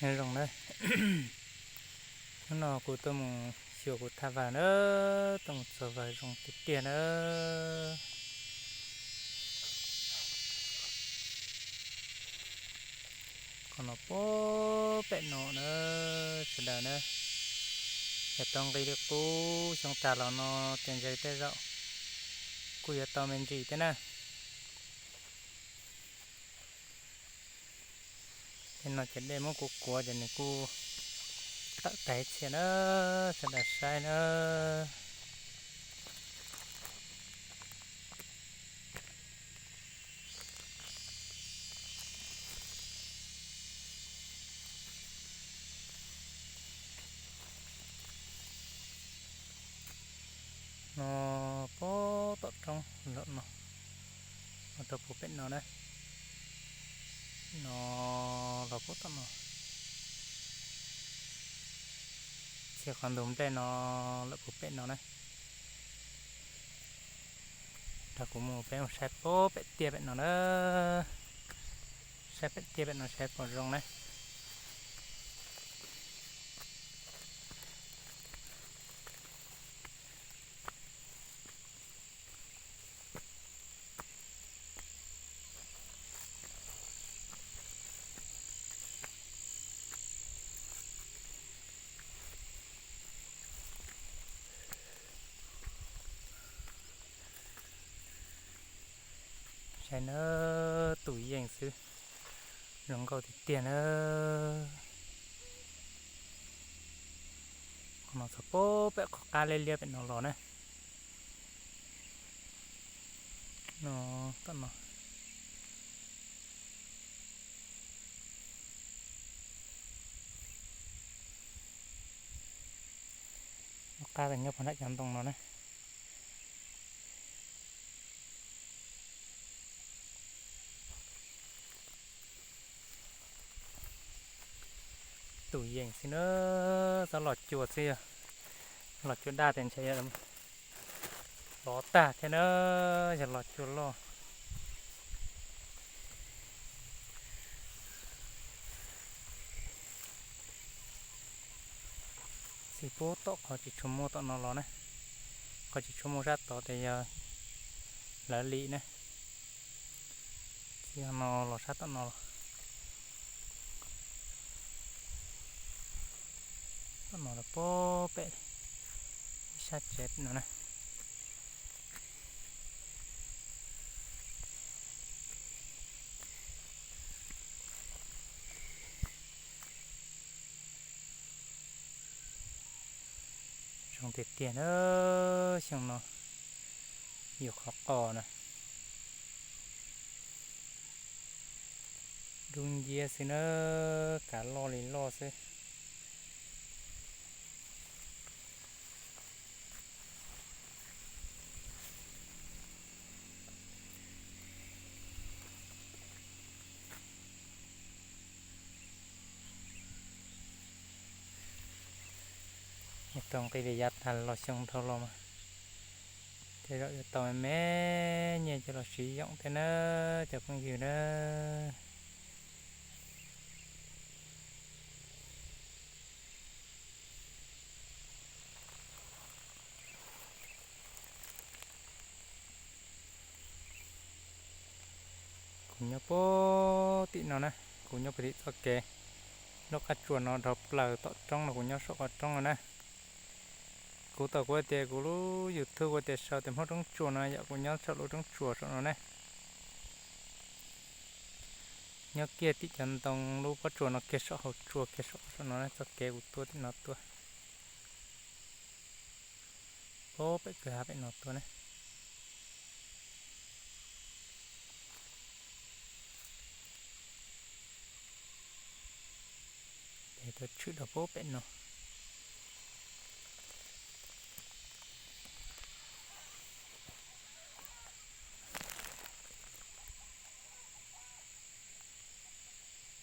Nyob zoo na, hnub no kuv tuaj mus xyuas kuv thaj vag na, tuaj mus txog vag zoo tiag tiag na. Qhov no puag pem no na, sawv daws na, yog tau nqi li qub xyoo tas los no ces ntshe tej zaum kuj yuav tau me ntsis thiab na. Tej no ces dej muab kuv kuav ces nws kuj tawm tag ib txhia na, sawv daws saib na. No puag tom roob lawm no, los rau puag pem no na, no los puag tom no, txhia qhov ntug nplej no lawm puag pem no na. Nrog kuv mus peb mus saib puag pem tiaj pem no na, saib pem tiaj pem no saib puas zoo na. Saib na, tus yeej xwb, zoo nkauj tiag tiag na. Qhov no txog puag pem qhov qab liab liab pem no los na. No, tom no. Qab nyob puag nram cov ntoo no na. Tus yeej xwb na, txhob los cua xwb yog los cua daj ces ntshe lov tag thiab na, yog los cua loj. Txij puag tom qhov tsis tshua muaj tom no los na, qhov tsis tshua muaj sab tod ces yog lawv li na. Txij no los sab tom no los, tom no los puag pem ib sab tsev no na. Zoo tiag tiag na, xyoo no yus qhov qos na, dub nciab xwb na, kav loj li loj xwb. Tau nqi li yav tag los xyoo dhau los mas tej zaum yuav tau me me nyiaj coj los siv yoom thiab na cov phooj ywg na. Kuv nyob puag tim no na, kuv nyob puag tim txoj kev lub qab tsuas no dhau plaws tom roob no, kuv nyob saum qhov roob no na. Kuv tau kuv tias kuv lub YouTube kuv tias sau tias Hmoob Roob Tsuas no yom, kuv nyob saum lub roob tsuas saum no ne. Nyob kiag tim cov ntoo lub pob tsuas no kiag saum hauv tsua kiag saum saum no ne, txoj kev kuv tuaj tim no tuaj. Puag pem kwj ha pem no tuaj ne. Peb tuaj tshwm rau puag pem no.